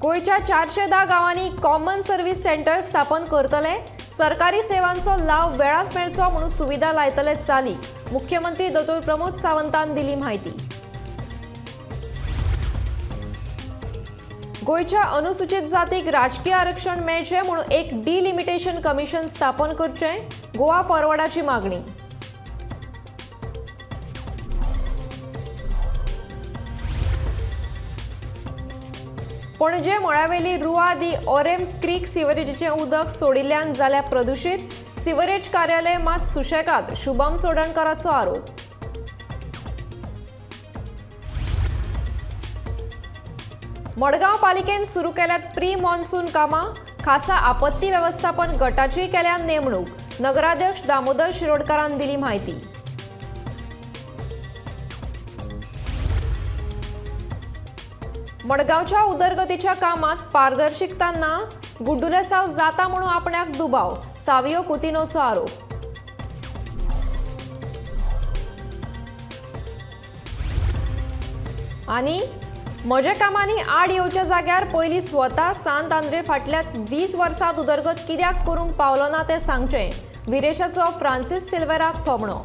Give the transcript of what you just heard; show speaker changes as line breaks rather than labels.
गोंयच्या 410 गांवांनी common service centre स्थापन करतले. सरकारी सेवांचो लाव वेळात मेळचो म्हणून सुविधा लायतले चालीक. मुख्यमंत्री दोतोर प्रमोद सावंतान दिली म्हायती. गोंयच्या अनुसूचित जातीक राजकीय आरक्षण मेळचें म्हणून एक डिलिमिटेशन कमिशन स्थापन करचें, गोवा फॉरवर्डाची मागणी. पणजे मळावेली रुआ दी ओरेम क्रीक सिवरेजीचें उदक सोडिल्ल्यान जाल्या प्रदुशीत. सिवरेज कार्यालय मात सुशेगाद, शुभम चोडणकाराचो आरोप. मडगांव पालिकेन सुरू केल्यात प्री मॉन्सून कामां. खासा आपत्ती वेवस्थापन गटाची केल्या नेमणूक. नगराध्यक्ष दामोदर शिरोडकारान दिली म्हायती. मडगांवच्या उदरगतीच्या कामात पारदर्शिकता ना, गुड्डुलेसाव जाता म्हणून आपणाक दुबाव, सावियो कुतिनोचो आरोप. आनी म्हज्या कामांनी आड येवच्या जाग्यार पयलीं स्वता सांत आंद्रे फाटल्या 20 वर्सांत उदरगत कित्याक करूंक पावलो ना तें सांगचें, विरेशाचो फ्रांसीस सिल्वेराक थोमणो.